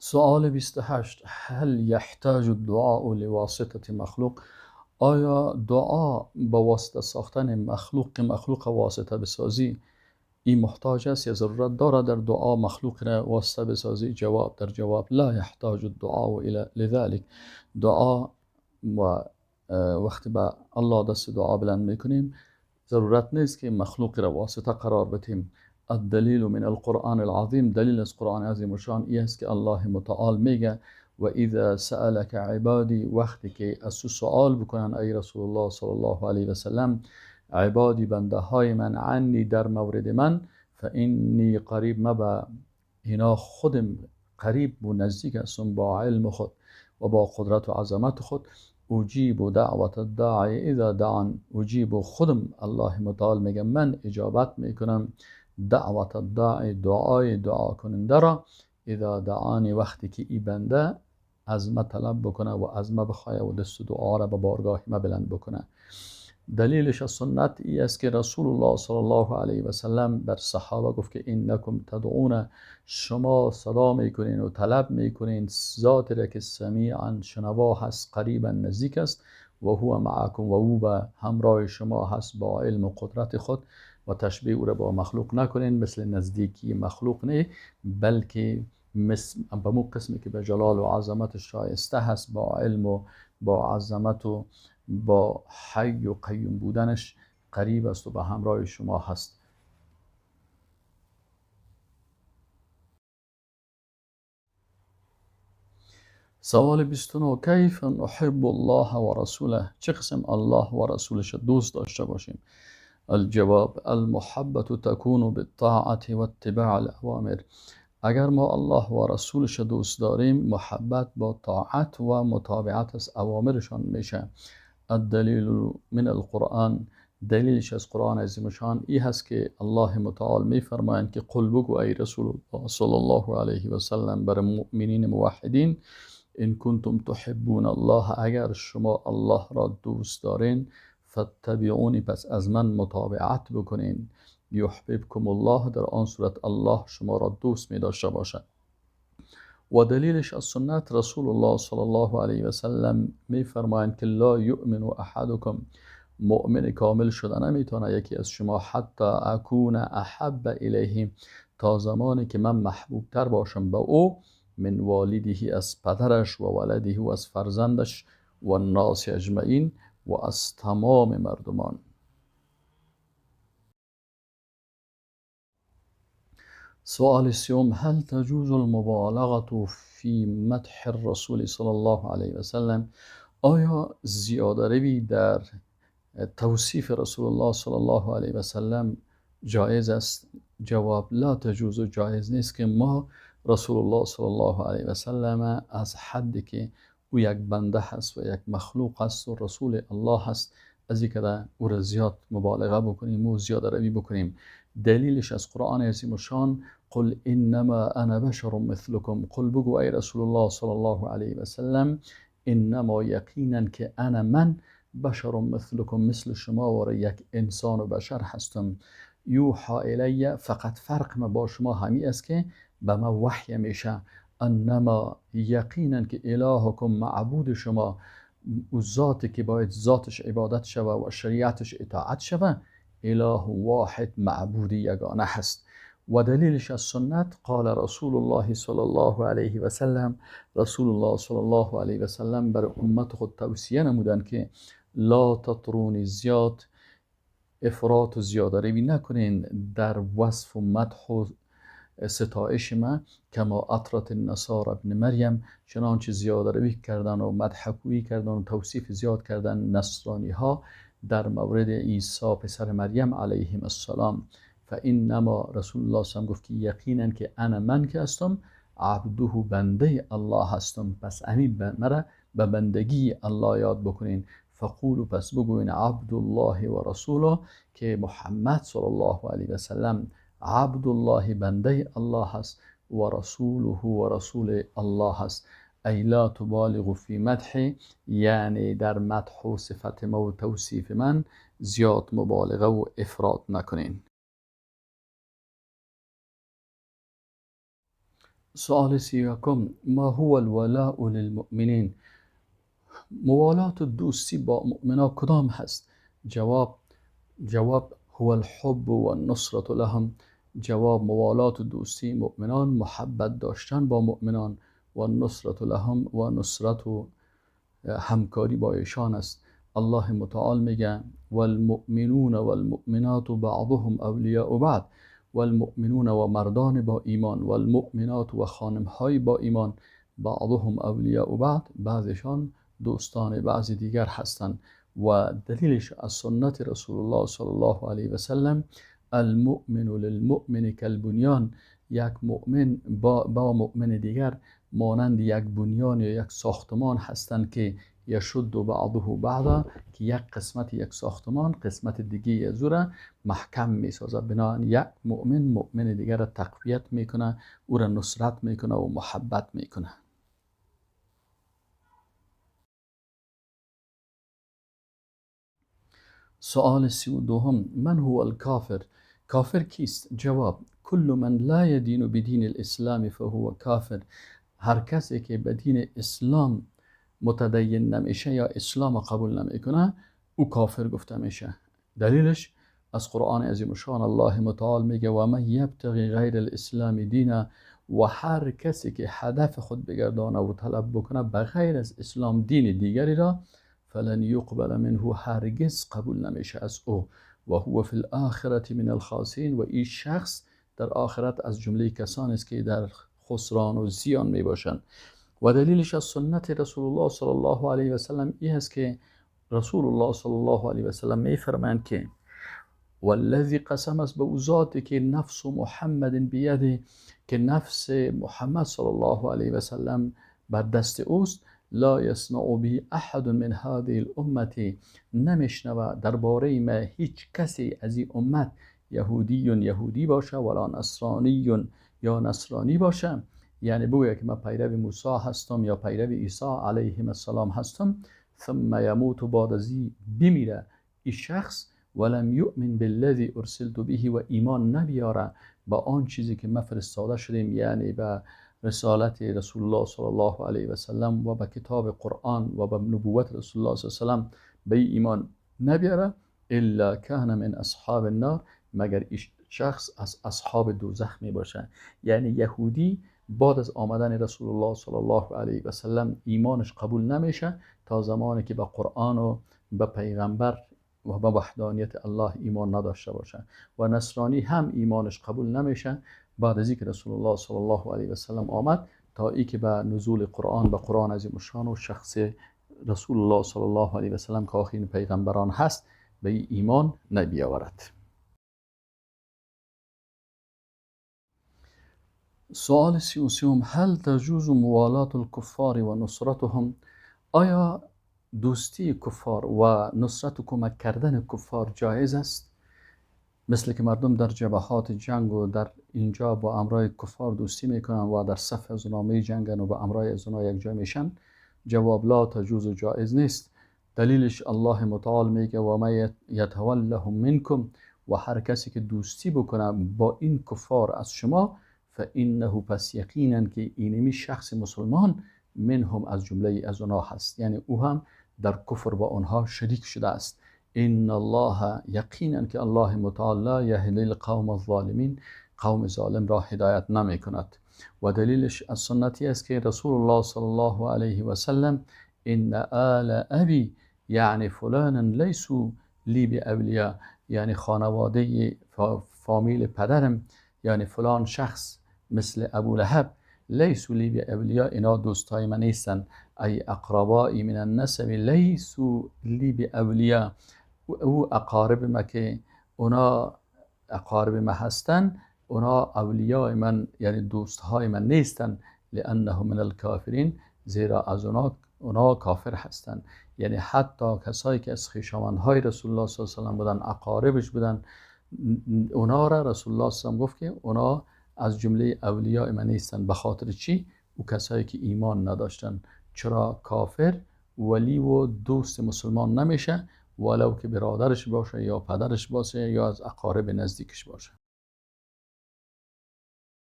سوال 28: هل یحتاج الدعاء لواسطة مخلوق؟ آیا دعا با واسطه ساختن مخلوق، مخلوق واسطه بسازی، این محتاج است یا ضرورت داره در دعا مخلوق را واسطه بسازی؟ جواب، در جواب: لا یحتاج الدعاء الى لذلك. دعا و وقتی به الله دست دعا بلند میکنیم، ضرورت نیست که مخلوق را واسطه قرار بدیم. الدلیل من القرآن العظیم، دلیل از قرآن عظیم الشان ای است که الله متعال میگه: و اذا سألك عبادی، وقتی که از تو سوال بکنن ای رسول الله صلی الله علیه و سلم، عبادی بنده های من، عنی در مورد من، فانی قریب، ما به اینا خودم قریب و نزدیک هستم با علم خود و با قدرت و عظمت خود. اجیب دعوت الداعی اذا دعان، اجیب خودم، الله متعال میگه من اجابت میکنم دعوت الداعی، دعای دعا کننده را، اذا دعانی، وقتی که ای بنده از ما طلب بکنه و از ما بخواه و دست دعا را به بارگاه ما بلند بکنه. دلیلش از سنت ای است که رسول الله صلی الله علیه و سلم بر صحابه گفت که انکم تدعون، شما صدا میکنین و طلب میکنین ذات را که سمیعا شنوا هست، قریبا نزدیک است، و هو معکم، و او به همراه شما هست با علم و قدرت خود، و تشبیه او را با مخلوق نکنین، مثل نزدیکی مخلوق نه، بلکه مثل به مو قسمی که به جلال و عظمت شایسته هست، با علم و با عظمت و با حی و قیوم بودنش قریب است و به همراه شما هست. سوال 29: کیف نحب الله و رسوله؟ چه قسم الله و رسولش دوست داشته باشیم؟ الجواب: المحبة تكون بالطاعة واتباع الأوامر. اگر ما الله و رسولش دوست داریم، محبت با طاعت و متابعت از اوامرشان میشه. الدلیل من القرآن، دلیلش از قرآن عظیمشان ای هست که الله متعال میفرمایند که قل، بگو ای رسول الله صلی الله علیه و سلم بر مؤمنین موحدین، ان کنتم تحبون الله، اگر شما الله را دوست دارین، فاتبعونی، پس از من متابعت بکنین، یحببکم الله، در آن صورت الله شما را دوست می داشته باشد. و دلیلش از سنت، رسول الله صلی الله علیه و سلم می فرمایند که لا یؤمن احدکم، مؤمن کامل شده نمیتونه یکی از شما، حتی اکون احب الیه، تا زمانی که من محبوب تر باشم به او، من والده، از پدرش، و ولده، و از فرزندش، و الناس اجمعین، و از تمام مردمان. سؤال سیوم: هل تجوز المبالغة في مدح الرسول صلی الله علیه و سلم؟ آیا زیاده روی در توصیف رسول الله صلی الله علیه و سلم جایز است؟ جواب: لا تجوز، جایز نیست که ما رسول الله صلی الله علیه و سلم از حدی که او یک بنده هست و یک مخلوق است و رسول الله هست، از اینکه او را زیاد مبالغه بکنیم و زیاده روی بکنیم. دلیلش از قرآن عظیم الشان: قل انما انا بشر مثلكم، قل بگو ای رسول الله صلی الله علیه و سلم، انما یقینا که انا من، بشر مثلكم، مثل شما و یک انسان و بشر هستم، یوحا الی، فقط فرق ما با شما همی است که به ما وحی میشه، انما یقینا که الهکم، معبود شما، او ذاتی که باید ذاتش عبادت شوه و شریعتش اطاعت شوه، اله واحد، معبود یگانه هست. و دلیلش از سنت: قال رسول الله صلی الله علیه و سلم، رسول الله صلی الله علیه و سلم بر امت خود توصیه نمودند که لا تطرونی، زیاد افراط و زیاده روی نکنین در وصف و مدح و ستایش ما، کما اطرت النصارى ابن مریم، چنانچه زیاده روی کردن و مدح گویی کردن و توصیف زیاد کردن نصرانی ها در مورد عیسی پسر مریم علیهم السلام. فانما، رسول الله صلی گفت که یقینا که انا من که هستم، عبده، بنده الله هستم، پس امی مرا به بندگی الله یاد بکنین. فقولوا، پس بگوین عبد الله و رسوله، که محمد صلی الله علیه و سلم عبد الله، بنده الله هست، و رسوله، و رسول الله هست. ای لا تبالغ فی مدح، یعنی در مدح و صفت ما و توصیف من زیاد مبالغه و افراط نکنین. سؤال 31: ما هو الولاء للمؤمنین؟ موالات و دوستی با مؤمنا کدام هست؟ جواب هو الحب و النصرة لهم. جواب موالات و دوستی مؤمنان محبت داشتن با مؤمنان و النصرة لهم و نصرت و همکاری با ایشان است. الله متعال میگه والمؤمنون والمؤمنات بعضهم اولیاء بعض. والمؤمنون و مردان با ایمان، والمؤمنات و خانمهای با ایمان، بعضهم اولیاء بعض، بعضشان دوستان بعض دیگر هستند. و دلیلش از سنت رسول الله صلی الله علیه و سلم المؤمن للمؤمن کالبنیان، یک مؤمن با مؤمن دیگر مانند یک بنیان یا یک ساختمان هستند که یشد بعضه بعضا، که یک قسمت یک ساختمان قسمت دیگه از او را محکم میسازد. بنابراین یک مؤمن مؤمن دیگر را تقویت میکنه، او را نصرت میکنه و محبت میکنه. سؤال 32: من هو الکافر؟ کافر کیست؟ جواب کل من لا یدین بدین الاسلام فهو کافر. هر کسی که به دین اسلام متدین نمیشه یا اسلام قبول نمیکنه او کافر گفته میشه. دلیلش از قرآن عظیم شان الله متعال میگه و من یبتغی غیر الاسلام دینا، و هر کسی که هدف خود بگردانه و طلب بکنه به غیر از اسلام دین دیگری را، فلن یقبل منه، هرگز قبول نمیشه از او، و هو فی الاخرة من الخاسرین، و این شخص در آخرت از جمله کسانی است که در خسران و زیان میباشند. و دلیلش از سنت رسول الله صلی الله علیه و سلم این است که رسول الله صلی الله علیه و سلم میفرمایند که والذی قسم است به او ذاتی که نفس محمد بیده، که نفس محمد صلی الله علیه و سلم بر دست اوست، لا یسمع بی احد من هذه الامه، نمیشنوه درباره ما هیچ کسی از این امت، یهودی یهودی باشه ولا نصرانی یا نصرانی باشه، یعنی بگوید که من پیرو موسی هستم یا پیرو عیسی علیهم السلام هستم، ثم یموت، بعد از این بمیره این شخص، ولم یؤمن بالذی ارسلت به، و ایمان نبیاره با آن چیزی که ما فرستاده شدیم، یعنی به رسالت رسول الله صلی الله علیه و سلم و به کتاب قرآن و به نبوت رسول الله صلی الله علیه و سلم به ایمان نبیاره، الا کان من اصحاب النار، مگر این شخص از اصحاب دوزخ می باشه. یعنی یهودی بعد از آمدن رسول الله صلی الله علیه و سلم ایمانش قبول نمیشه تا زمانی که به قرآن و به پیغمبر و به وحدانیت الله ایمان نداشته باشه، و نصرانی هم ایمانش قبول نمیشه بعد از اینکه رسول الله صلی الله علیه و سلم آمد تا ای که به نزول قرآن، به قرآن عظیم الشان و شخص رسول الله صلی الله علیه و سلم که آخرین پیغمبران هست به ایمان نبیاورد. سؤال 33: هل تجوز موالات الكفار و نصرتهم؟ آیا دوستی کفار و نصرت و کمک کردن کفار جایز است؟ مثل که مردم در جبهات جنگ و در اینجا با امرای کفار دوستی میکنن و در صف از اونا می جنگن و با امرای از اونا یک جای میشن. جواب لا تجوز، جایز نیست. دلیلش الله متعال میگه و ما یتولهم منکم، و هر کسی که دوستی بکنه با این کفار از شما، فانه، پس یقینا که اینمی شخص مسلمان، منهم، از جمله از اونا هست، یعنی او هم در کفر با آنها شریک شده است. ان الله، یقینا که الله متعال، لا یهدی القوم الظالمین، قوم ظالم را هدایت نمی کند. و دلیلش از سنتی است که رسول الله صلی الله علیه و سلم ان آل ابی یعنی فلانا لیسوا لی باولیا، یعنی خانواده فامیل پدرم، یعنی فلان شخص مثل ابو لهب، لیسوا لی باولیا، اینا دوستای من نیستن، ای اقربایی من النسب لیسوا لی باولیا، او اقارب ما که اونا اقارب ما هستن، اونا اولیای من یعنی دوستهای من نیستن، لانه من الکافرین، زیرا از اونا کافر هستن. یعنی حتی کسایی که از خویشاوندهای رسول الله صلی الله علیه و سلم بودن، اقاربش بودن، اونا را رسول الله صلی الله علیه و سلم گفت که اونا از جمله اولیای من نیستن. به خاطر چی؟ او کسایی که ایمان نداشتن. چرا کافر ولی و دوست مسلمان نمیشه، ولو که برادرش باشه یا پدرش باشه یا از اقارب نزدیکش باشه.